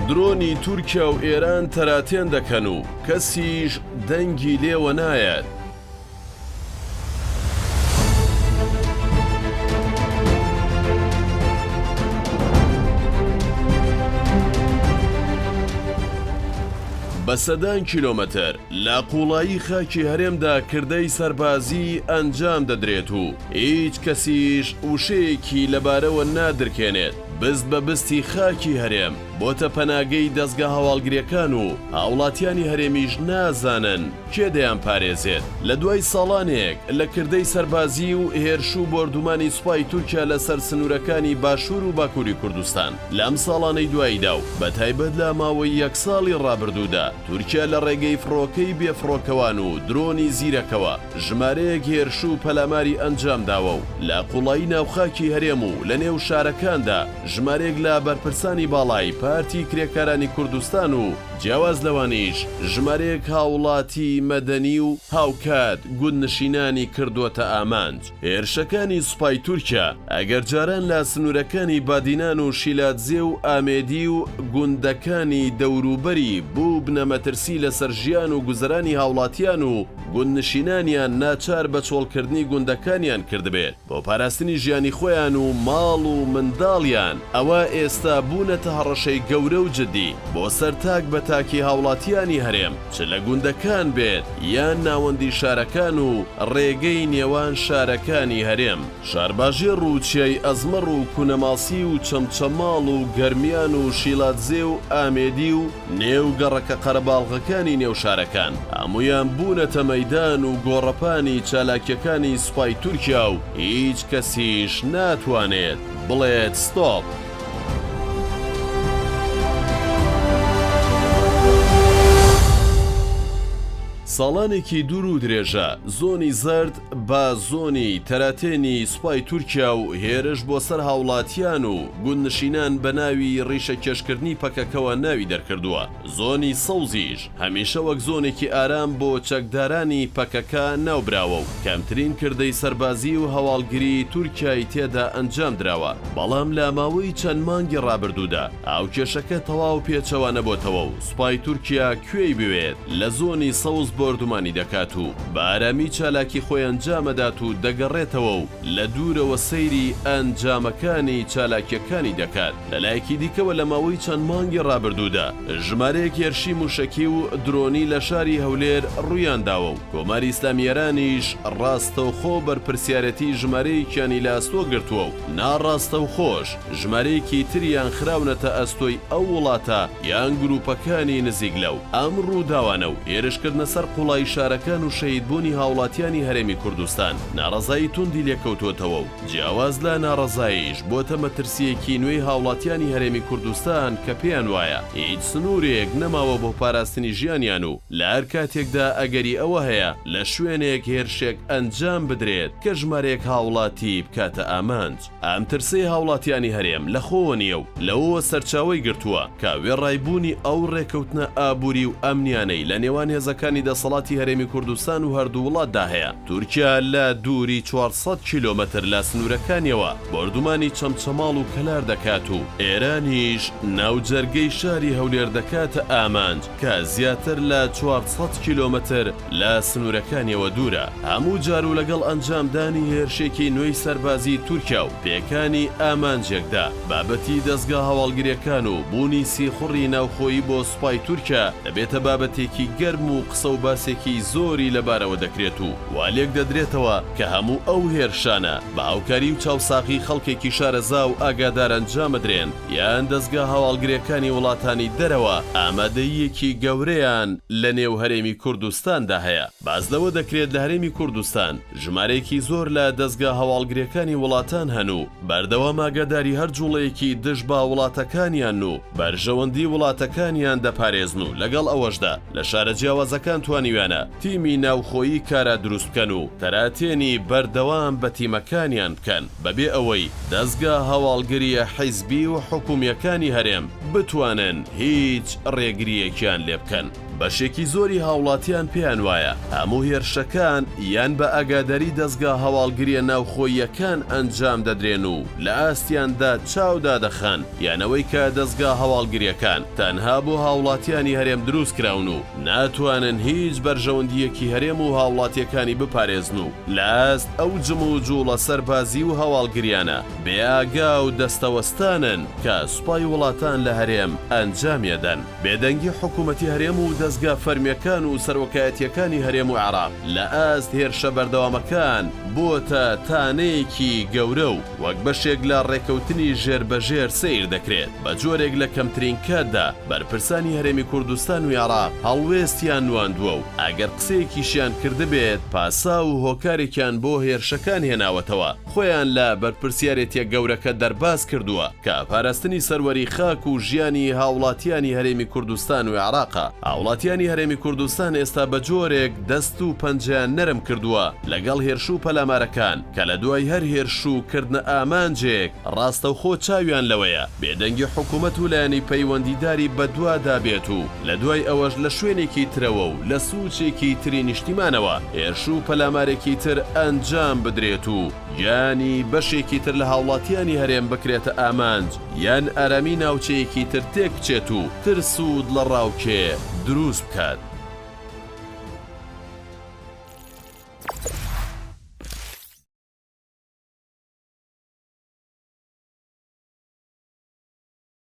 درۆنی تورکیا و ئێران تەراتێن دەکەن و کەسیش دەنگی لێوە نایەت. بە سەدان کیلۆمەتر لە قووڵایی خاکی هەرێمدا کردەی سەربازی ئەنجام دەدرێت و هیچ کەسیش وشەیەکی لەبارەوە نادرکێنێت، بست بە بستی خاکی هەرێم بۆتە پەناگەی دەزگا هەواڵگریەکان و هاوڵاتیانی هەرێمیش نازانن کێ دەیانپارێزێت. لە دوای ساڵانێک لە کردەی سەربازی و هێرش و بۆردومانی سوپای تورکیا لە سەر سنوورەکانی باشوور و باکووری کوردستان لەم ساڵانەی دواییدا و بە تایبەت لە ماوەی یەک ساڵی ڕابردوودا تورکیا لە ڕێگەی فڕۆکەی بێفڕۆکەوان و درۆنی زیرەکەوە ژمارەیەک هێرش و پەلاماری ئەنجامداوە و لە قوڵایی ناو خاکی هەرێم و لە نێو شارەکاندا ژمارەیەک لە بەرپرسانی باڵای پارتی کرێکارانی کوردستان و جیاواز لەوانیش ژمارەیەک هاوڵاتی مەدەنی و هاوکات گوندنشینانی کردووەتە ئامانج. هێرشەکانی سوپای تورکیا ئەگەر جاران لە سنوورەکانی بادینان و شیلادزێ و ئامێدی و گوندەکانی دەوروبەری بووبنە مەترسی لەسەر ژیان و گوزەرانی هاوڵاتیان و گوندنشینانیان ناچار بە چۆڵکردنی گوندەکانیان کردبێت بۆ پاراستنی ژیانی خۆیان و ماڵ و منداڵیان، ئەوا ئێستا بوونەتە هەڕەشەی گەورە و جدی بۆ سەر تاک بە تاکی هاوڵاتیانی هەرێم، چ لە گوندەکان بێت یان ناوەندی شارەکان و ڕێگەی نێوان شارەکانی هەرێم. شارباژێڕ و چیای ئەزمەڕ و کونەماسی و چەمچەماڵ و گەرمیان و شیلادزێ و ئامێدی و نێو گەڕەکە قەرەباڵغەکانی نێو شارەکان هەموویان بوونەتە مەیدان و گۆڕەپانی چالاکیەکانی سوپای تورکیا و هیچ کەسیش ناتوانێت بڵێت ستۆپ. ساڵانێکی دوور و درێژە زۆنی زەرد بە زۆنی تەراتێنی سوپای تورکیا و هێرش بۆ سەر هاوڵاتیان و گوندنشینان بە ناوی ڕیشەکێشکردنی پەکەکەوە ناوی دەرکردووە، زۆنی سەوزیش هەمیشە وەک زۆنێکی ئارام بۆ چەکدارانی پەکەکە ناوبراوە و کەمترین کردەی سەربازی و هەواڵگری تورکیای تێدا ئەنجامدراوە، بەڵام لە ماوەی چەند مانگی ڕابردوودا هاوکێشەکە تەواو پێچەوانە بۆتەوە و سوپای تورکیا کوێی بوێت لە زۆنی سەوز بۆردومانی دەکات و بە ئارامی چالاکی خۆی ئەنجامەدات و دەگەڕێتەوە و لە دوورەوە سەیری ئەنجامەکانی چالاکیەکانی دەکات. لە لایەکی دیکەوە لە ماوەی چەند مانگی ڕابردوودا ژمارەیەک هێرشی موشەکی و درۆنی لە شاری هەولێر ڕوویانداوە و کۆماری ئیسلامی ئێرانیش ڕاستەوخۆ بەرپرسیارێتی ژمارەیەکیانی لە ئەستۆ گرتووە و ناڕاستەوخۆش ژمارەیەکی تریان خراونەتە ئەستۆی ئەو وڵاتە یان گروپەکانی نزیک لەو. ئەم ڕووداوانە و هێرشکردنە سەر قوڵایی شارەکان و شەهیدبوونی هاوڵاتیانی هەرێمی کوردستان ناڕەزایی توندی لێکەوتووەتەوە و جیاواز لە ناڕەزاییش بۆتە مەترسییەکی نوێی هاوڵاتیانی هەرێمی کوردستان کە پێیان وایە هیچ سنوورێک نەماوە بۆ پاراستنی ژیانیان و لە هەر کاتێکدا ئەگەری ئەوە هەیە لە شوێنێک هێرشێک ئەنجام بدرێت کە ژمارەیەک هاوڵاتی بکاتە ئامانج. ئەم ترسەی هاوڵاتیانی هەرێم لە خۆوە نییە و لەوەوە سەرچاوەی گرتووە کە وێڕای بوونی ئەو ڕێکەوتنە ئابووری و ئەمنیانەی لە نێوان هێزەکانی دەسەڵاتی هەرێمی کوردستان و هەردوو وڵاتدا هەیە، تورکیا لە دووری 400 کیلۆمەتر لە سنوورەکانیەوە بۆردومانی چەمچەماڵ و کەلار دەکات و ئێرانیش ناوجەرگەی شاری هەولێر دەکاتە ئامانج کە زیاتر لە 400 کیلۆمەتر لە سنوورەکانیەوە دوورە. هەموو جار و لەگەڵ ئەنجامدانی هێرشێکی نوێی سەربازیی تورکیا و پێکانی ئامانجێکدا، بابەتی دەزگا هەواڵگرییەکان و بوونی سیخوڕی ناوخۆیی بۆ سوپای تورکیا دەبێتە بابەتێکی گەرم و قسە و باسێکی زۆری لەبارەوە دەکرێت و وا لێکدەدرێتەوە کە هەموو ئەو هێرشانە بە هاوکاری و چاوساغی خەڵکێکی شارەزا و ئاگادار ئەنجامەدرێن یان دەزگا هەواڵگرییەکانی وڵاتانی دەرەوە ئامادەییەکی گەورەیان لەنێو هەرێمی کوردستاندا هەیە. باس لەوە دەکرێت لە هەرێمی کوردستان ژمارەیەکی زۆر لە دەزگا هەواڵگرییەکانی وڵاتان هەن و بەردەوام ئاگاداری هەر جوڵەیەکی دژ بە وڵاتەکانیانن و بەرژەوەندی وڵاتەکانیان دەپارێزن و لەگەڵ ئەوەشدا لە شارە جیاوازەکان توانیویانە. توانیویانە تیمی ناوخۆیی کارا دروست بکەن و تەراتێنی بەردەوام بە تیمەکانیان بکەن بەبێ ئەوەی دەزگا هەواڵگرییە حیزبی و حکومییەکانی هەرێم بتوانن هیچ ڕێگرییەکیان لێ بکەن. بەشێکی زۆری هاوڵاتیان پێیان وایە هەموو هێرشەکان یان بە ئاگاداری دەزگا هەواڵگرییە ناوخۆییەکان ئەنجام دەدرێن و لە ئاستیاندا چاو دادەخەن یان ئەوەی کە دەزگا هەواڵگرییەکان تەنها بۆ هاوڵاتیانی هەرێم دروست کراون و ناتوانن هیچ بەرژەوەندییەکی هەرێم و هاوڵاتییەکانی بپارێزن و لە ئاست ئەو جموجوڵە سەربازی و هەواڵگریانە بێ ئاگا و دەستەوەستانن کە سوپای وڵاتان لە هەرێم ئەنجامیەدەن. بێدەنگی حکومەتی هەرێم و دەزگا فەرمیەکان و سەرۆکایەتیەکانی هەرێم و عێراق لە ئاست هێرشە بەردەوامەکان بۆتە تانەیەکی گەورە و وەک بەشێک لە ڕێکەوتنی ژێر بە ژێر سەیر دەکرێت بە جۆرێک لە کەمترین کاتدا بەرپرسانی هەرێمی کوردستان و عێراق هەڵوێستیان نواندووە و ئەگەر قسەیەکیشیان کردبێت پاساو و هۆکارێکیان بۆ هێرشەکان هێناوەتەوە. خۆیان لە بەرپرسیارێتیە گەورەکە دەرباز کردووە کە پاراستنی سەروەری خاک و ژیانی هاوڵاتیانی هەرێمی کوردستان و عێراقە. هاوڵاتیانی هەرێمی کوردستان ئێستا بە جۆرێک دەست و پەنجەیان نەرم کردووە لەگەڵ هێرش و پەلامارەکان کە لە دوای هەر هێرش و کردنە ئامانجێک ڕاستەوخۆ چاویان لەوەیە بێدەنگی حکومەت و لایەنی پەیوەندیداری بەدوادا بێت و لە دوای ئەوەش لە شوێنێکی ترەوە و لە سوچێکی تری نیشتیمانەوە هێرش و پەلامارێکی تر ئەنجام بدرێت و گیانی بەشێکی تر لە هاوڵاتیانی هەرێم بکرێتە ئامانج یان ئارامی ناوچەیەکی تر تێک بچێت و ترس و دڵەڕاوکێ دروست بکات.